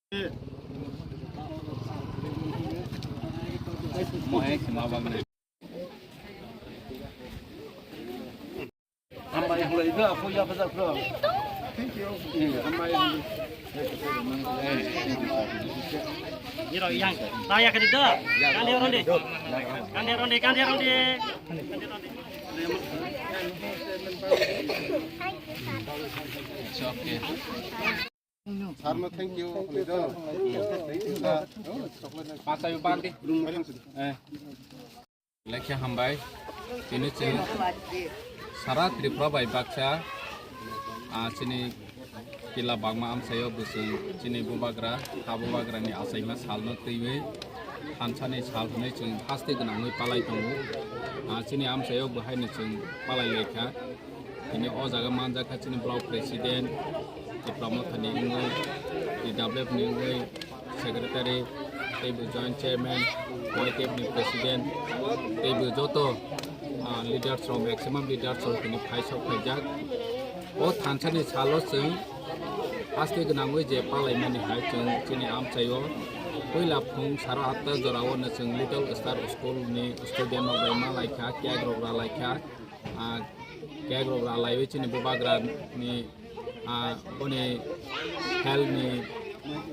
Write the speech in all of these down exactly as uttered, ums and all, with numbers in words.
Niro yang, ta ya kadi da. Kan dia orang di. Kan dia orang di, kan dia orang di. It's okay. Sir no thank you. Pasayu bandi. Eh. Lekha hambai. Tini chwng sara Tripura bai baksa, ah, chini kila bangma amchaio bwswng chini bubagra, ha bubagrani achaima salno twiwi thansani sal hwnwi chwng haste gwnangwi palai tongo. Ah, chini amchaio bo haino chwng palai laikha. Tini o jaga manjak kha chini block president, Tipra Mothani wngwi, T W F ni wngwi, secretary, teibo joint chairman, Y T F ni president, teibo joto, ah, leaders rok, maximum leaders rok tini phaisok phaijak. O thansani salo chwng haste gwnangwi je palaimani hai chwng chini amchaio puila phung saro atta jorao no chwng Little Star School ni student rok bai ma laikha, cake rok ra laikha. Ah, cake rok ra laiwi chini bubagra ni, ah, boni health ni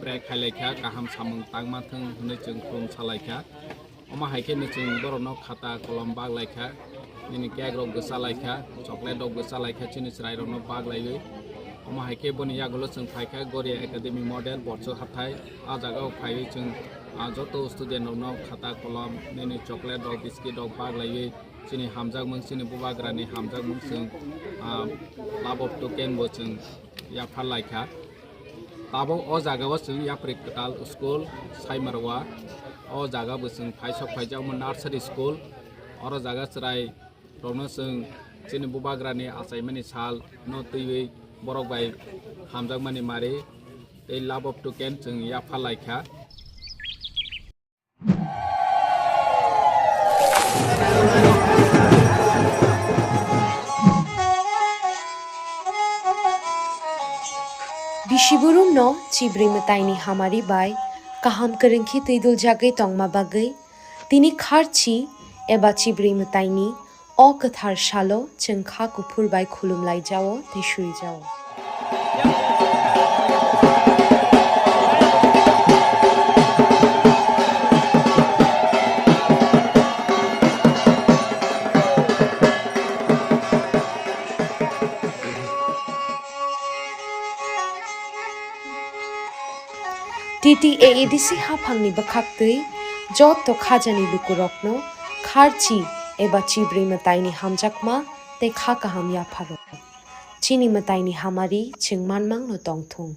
pre khai laikha, kaham samung tangma thung hwnwi chwng khulum sa laikha. Omo hai khe no chwng borok no khata kolom bak laikha, nini cake rok bwsa laikha, chocolate rok bwsa laikha, chini chwrai rok no bak laiwi. Omo hai khe boni yagulo chwng phaikha Goria Academy Model Borchu Hathai. Ah jaga o phaiwi chwng, ah, joto student rok no khata kolom, nini chocolate rok, biscuit rok bak laiwi. Chini hamjakmung, chini bubagrani hamjakmung chwng, ah, love of token bo chwng yaphar laikha. Tabuk o jagao chwng yapri kwtal school Saimarwa. O jaga bo chwng phaisok phaijak omo nursery school. Oro jaga chwrai rokno chwng chini bubagrani achaimani sal no twiwi borok bai hamjakmani mari tei love of token chwng yaphar laikha. Bisiburumno chibrwi mwtaini hamari bai kaham kwrwngkhe twiduljagwi tongma bagwi tini kharchi eba chibrwi mwtaini O kwthar salo chwng kha kuphur bai khulumlaijao tei suijao. T T A A D C haphangni bwkhaktwi joto khajani lukurokno kharchi eba chibrwi mwtaini hamjakma tei kha kaham yapharo. Chini mwtaini hamari chwng manmangno tongthung.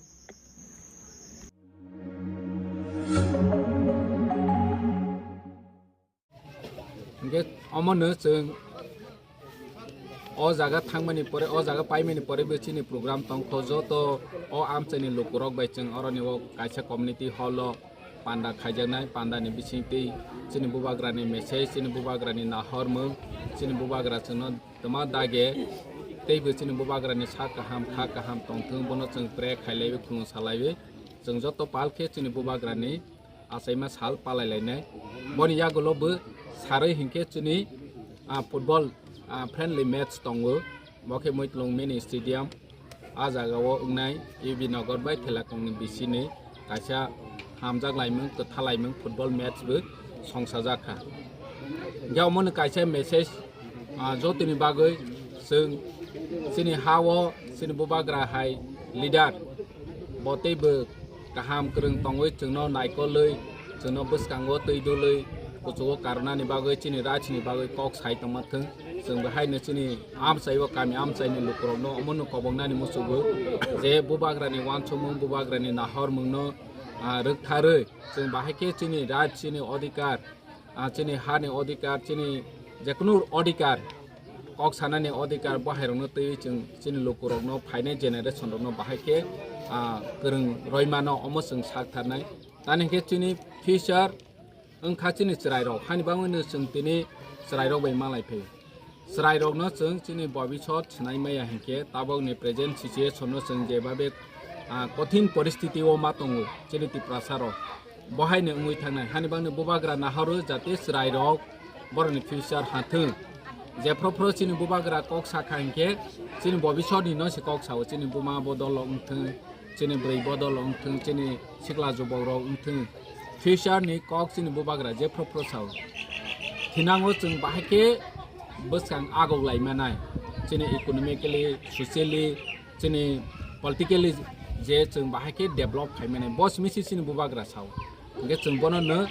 Hingke omono chwng o jaga thangmani pore, o jaga paimani pore bo chini program tongkho, joto o amchaini lukurok bai chwng oroni o kaisa community hall o panda khaijaknai, pandani bisingtwi chini bubagrani message, chini bubagrani nahormung, chini bubagra chwngno twma dage, teibo chini bubagrani sak kaham, kha kaham tongthung, bono chwng pray khailaiwi, khulum salaiwi, chwng joto pal khe chini bubagrani achaima sal palai lainai. Boni yagulo bo sarwi hinkhe chini, ah, football, ah, friendly match tongo. Bo khe Muitlung mini stadium. Ah jaga o wngnai U B Nagar bai Thelakongni bisini kaisa hamjak laimung, kwtha laimung football match bo songsajak kha. Hingkhe omono kaisa message, ah, jotoni bagwi chwng chini ha o chini bubagra hai leader bo teibo kaham kwrwng tongwi chwngno naikolwi, chwngno bwskango twi dulwi, kuchugo karwnani bagwi, chini rajni bagwi kok sai tongma thwng. Chwng bo haino chini amchai o kami amchaini lukurokno omono koboknani muchugo je bubagrani uansukmung, bubagrani nahormungno, ah, rwktharwi chwng bahai khe chini raj, chini odhikar, ah, chini hani odhikar, chini jekunu odhikar, kok sanani odhikar bo hairokno twiwi chwng chini lukurokno phainai generation rokno bahai khe, ah, kwrwng roimano omo chwng sak tharnai. Tani hwnkhe chini future wngkha chini chwrairok, hani bagwino chwng tini chwrairok bai malai phaio. Chwrairokno chwng chini bobisot swnai maya hinkhe tabokni present situation no chwng jebabe ah, kothin poristiti o ma tongo chini Tiprasa rok. Bo hai ni wngwi thangnai. Hani bangni bubagra nahoro jate chwrai rok borokni future hathwng. Jephru phru chini bubagra kok sakha hinkhe chini bobisot ni no se kok sao, chini buma bodol wngthwng, chini bwrwi bodol wngthwng, chini sikla jubok rok wngthwng, future ni kok chini bubagra jephru phru sao. Thinango chwng bahai khe bwskang agok lai manai, chini economically, socially, chini politically je chwng bahai khe develop khai manai, bo simi se chini bubagra sao. Hingkhe chwng bono no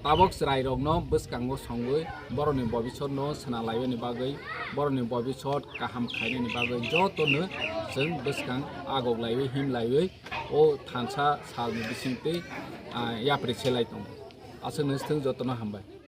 tabok chwrai rok no bwskango songwi borokni bobisot no swnam laibani bagwi, borokni bobisot kaham khainani bagwi joto no chwng bwskang agok laiwi him laiwi o thansa salni bisingtwi, ah, yapri selai tongo. Aswk no swthwng jotono hambai.